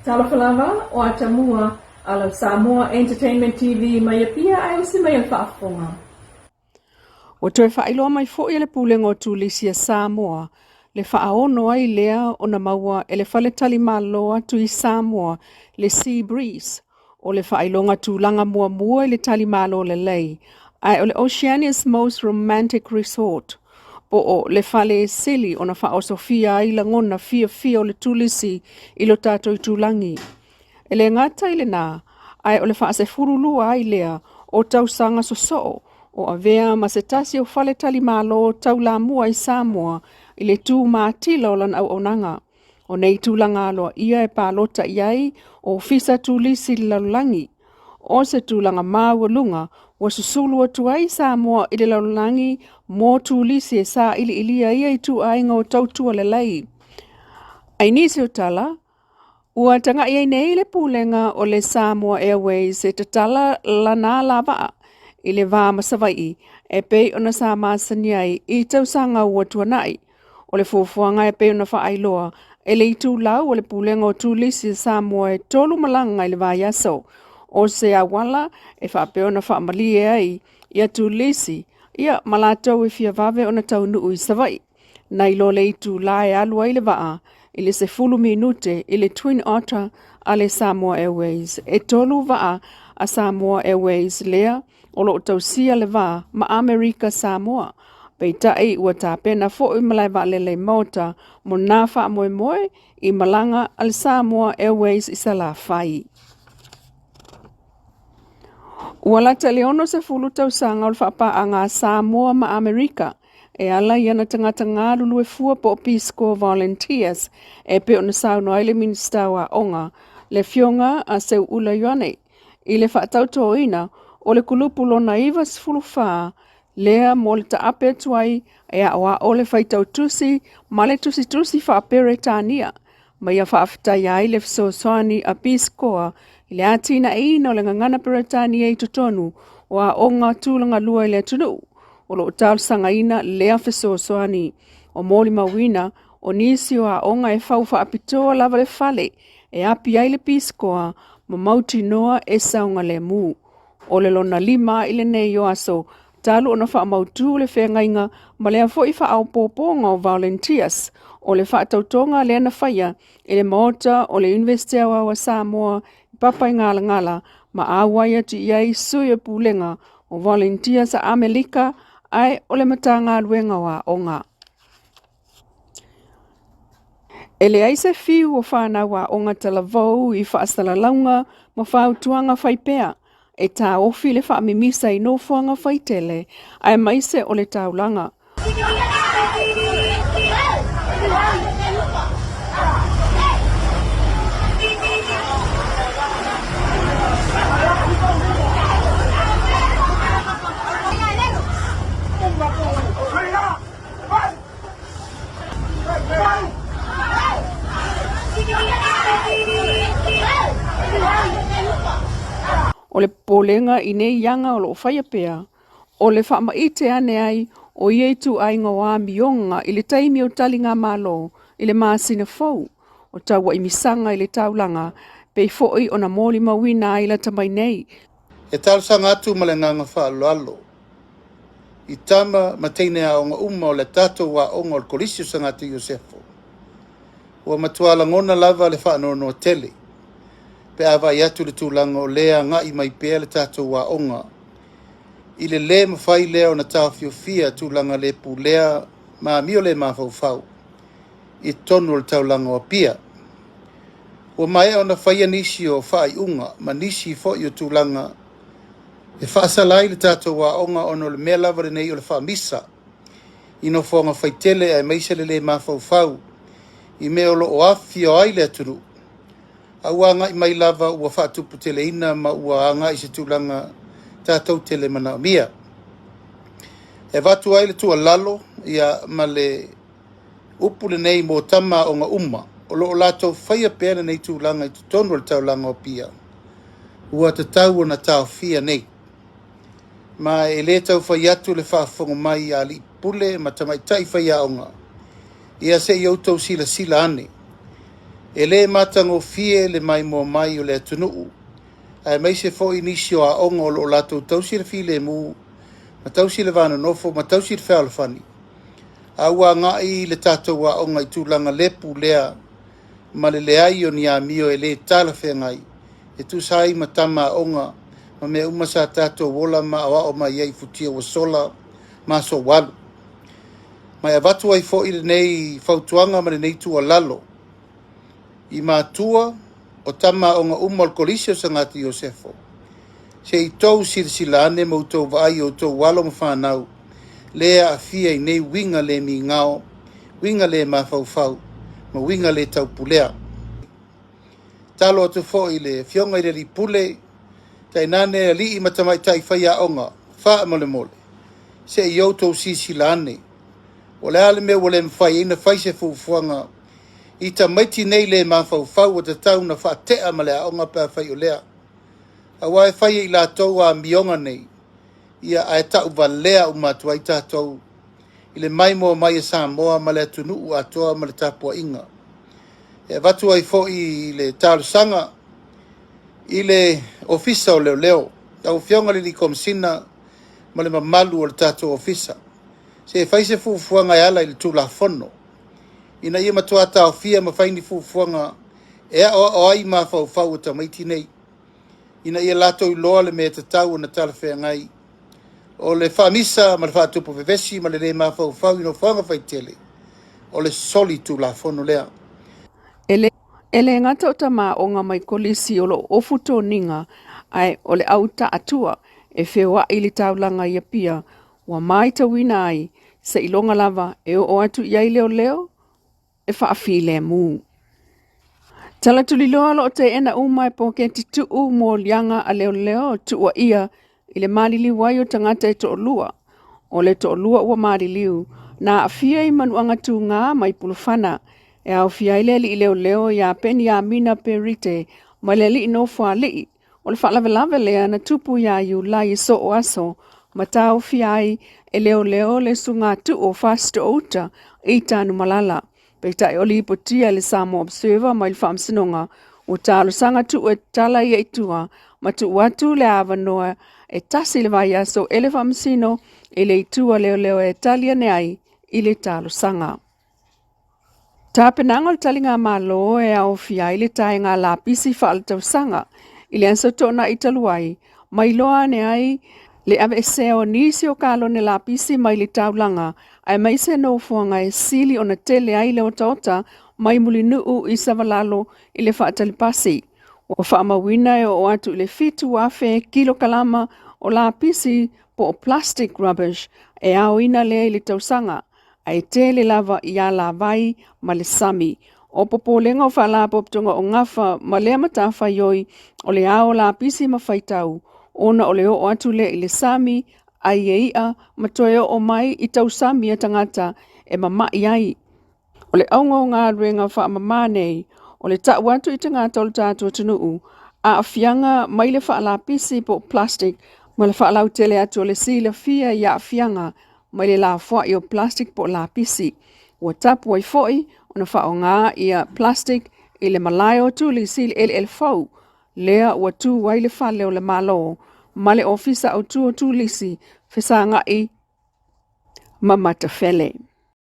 Talofa lava, o Atamua, a lau Samoa Entertainment TV mai Apia ae usi mai i le faafofoga. Ua toe faailoa mai foi e le Pulega o Turisi a Samoa le faaono ai lea ona maua e le faletalimalo atu i Samoa le Sea Breeze, o le faailoga tulaga muamua i le talimalo lelei, ae o le Oceania's Most Romantic Resort, po o le fale e sili ona faaosofia ai lagona fiafia o le turisi i lo tatou itulagi. E le gata i lena, ae o le faasefululua ai lea o tausaga sosoo o avea ma se tasi o faletalimalo taulamua i Samoa i le tu matila o lana auaunaga. O nei tulaga aloaia e palota i ai Ofisa Turisi i le lalolagi. O se tulaga maualuga ua susulu atu ai Samoa i le lalolagi mo turisi e sailiilia ia ituaiga o tautua lelei. I nisi o tala, ua tagai ai nei le pulega o le Samoa Airways e tatala lana alavaa i le va ma Savaii e pei ona sa masani ai i tausaga ua tuanai. O le fuafuaga e pei ona faailoa e le itulau o le Pulega o Turisi a Samoa e tolu malaga i le vaiaso, o se auala e faapea ona faamalie ai ia turisi ia ma latou e fia vave ona taunuu i Savaii. Nai lo le itula e alu ai le vaa i le 10 minute i le Twin Otter a le Samoa Airways. E tolu vaa a Samoa Airways lea o lo o tausia le va ma Amerika Samoa. Peitai ua tapena foi malae vaalele i Malta mo nā faamoemoe i malaga a le Samoa Airways i Salafai. Ua lata i le 60 tausaga o le faapaaga a Samoa ma Amerika e ala i ana tagata galulue fua po o Peace Corps Volunteers e pei ona saunoa ai le Minisita o Aoga, le Afioga a Seuula Ioane, i le faatautoina o le kulupu lona 94 lea mo le taape atu ai e aoao le faitau tusi ma le tusitusi faa-Peretania ma ia faafetaia ai le fesoasoani a Peace Corps i le atinaeina o le gagana Peretania i totonu o aoga tulagalua i le atunuu o lo o talosagaina lea fesoasoani. O molimauina o nisi o aoga e fau faapitoa lava le fale e api ai le Peace Corps ma mautinoa e saogalemu. O le lona lima i lenei o aso talu ona faamautu le feagaiga ma lea foi faaopoopoga o Volunteers o le faatautoga lea na faia i le Maota o le Iunivesite Aoao a Samoa i Papaigalagala ma auai atu i ai sui o pulega o Volunteers a Amelika ae o le Matagaluega o Aoga. E leai se fiu o fanau aoga talavou i faasalalauga ma fautuaga fai pea e taofi le faamimisa i nofoaga faitele aemaise o le taulaga. O le popolega i nei aga o lo o faia pea, o le faamaite ane ai o ia ituaiga o amioga i le taimi o taligamalo i le masina fou o tauaimisaga i le taulaga, pei foi ona molimauina ai lata mai nei. E talosaga atu ma le agaga faaaloalo i tama ma teine aoga uma o le tatou aoga o le Kolisi o Sagata Iosefo. Ua matua lagona lava le faanoanoa tele pe a vaai atu le tulaga o lea agai mai pea le tatou aoga i le lē mafai lea ona taofiofia tulaga le pulea ma amio le mafaufau i totonu o le taulaga o Apia. Ua maea ona faia nisi o faaiuga ma nisi foi o tulaga e faasala ai le tatou aoga ona o le mea lava lenei o le faamisa i nofoaga faitele aemaise le lē mafaufau i mea o lo o afifio ai le atunuu, a ua agai mai lava ua faatuputeleina ma ua agai i se tulaga tatou te le manaomia. E avatu ai le tuualalo ia ma le upu lenei mo tama aoga uma o lo o latou faia pea lenei tulaga i totonu o le taulaga o Apia, ua tatau ona taofia nei. Ma e le tau fai atu le faafofoga mai a alii pule ma tamaitai faiaoga, ia se i outou silasila ane. E le matagofie le maimoa mai o le atunuu, aemaise foi nisi o aoga o lo o latou tausi le filemu ma tausi le vanonofo ma tausi le fealofani, a ua agai le tatou aoga i tulaga le pulea ma le leai o ni amio e le talafeagai e tusa ai ma tama aoga ma mea uma sa tatou ola ma aoao mai ai i futia ua sola ma aso ua alu. Ma e avatu ai foi lenei fautuaga ma lenei tuualalo i matua o tama aoga uma o le Kolisi o Sagata Iosefo, se i tou silasila ane ma outou vaai i outou alo ma fanau le aafia i nei uiga le migao, uiga le mafaufau ma uiga le taupulea. Talo atu foi i le Afioga i le Alii Pule, tainane alii ma tamaitai faiaoga, faamolemole, se i outou silasila ane, o le a le mea ua le mafai ai ona fai se fuafuaga i tamaiti nei le mafaufau ua tatau ona faatea ma le aoga pe afai o lea. Aua e fai e i latou amioga nei, ia ae tauvalea uma atu ai tatou i le maimoa mai a Samoa ma le atunuu atoa ma le tapuaiga. E avatu ai foi le talosaga i le Ofisa o Leoleo, lau Afioga i le Komesina ma le mamalu o le tatou Ofisa, se i fai se fuafuaga e ala i le Tulafono, ina ia matua taofia ma fai ni fuafuaga e aoao ai mafaufau o tamaiti nei, ina ia latou iloa le mea e tatau ona talafeagai. O le faamisa ma le faatupu vevesi ma le le mafaufau i nofoaga faitele, o le soli tulafono lea. E le gata o tama aoga mai kolisi o lo o ofu toniga, ae o le au taatua e feoai i le taulaga i Apia ua matauina ai seiloga lava e oo atu i ai leoleo e faafilemu. Tala tuliloa o lo o teena uma e poketi tuu moliaga a leoleo tuuaia i le maliliu ai o tagata e toalua. O le toalua ua maliliu na aafia i manuaga tuga mai Pulufana e aofia ai le alii leoleo ia Peniamina Perite ma le alii nofoalii. O le faalavelave lea na tupu ia Iulai i soo aso ma taofia ai e leoleo le sugatu'u o Fasito'outa i Tanumalala. Peitai o lipotia e le Samoa Observer mai le Faamasinoga ua talosaga tuu e tala ia i tua ma tuu atu le avanoa e tasi le vaiaso e le Faamasino i le itu a leoleo e tali ane ai i le talosaga. Tapenaga o le taligamalo e aofia ai le taega lapisi faaletausaga i le aso Toonai talu ai, ma iloa ane ai le aveesea o nisi o kalone lapisi mai le taulaga, aemaise nofoaga e sili ona tele ai le otaota mai Mulinuu i Savalalo i le faatalipasi. Ua faamauina e oo atu i le 7,000 kilokalama o lapisi po o plastic rubbish e aoina lea i le tausaga, ae tele lava i alavai ma le sami. O popolega o faalapotopotoga o gafa ma lea matafaioi o le ao lapisi ma faitau, ona o le oo atu lea i le sami, ai e i'a ma toe oo mai i tausami a tagata e mama'i ai. O le auga o galuega faamama nei, o le ta'u atu i tagata o le tatou atunuu, aafiaga mai le faalapisi po o plastic ma le faalautele atu o le silafia i aafiaga mai le lafoai o plastic po o lapisi. Ua tapu ai foi ona faaaoga ia plastic i le malae o Turisi i le eleele fou, lea ua tu ai le fale o le Malo ma le Ofisa Autu o Turisi fesaga'i ma Matafele.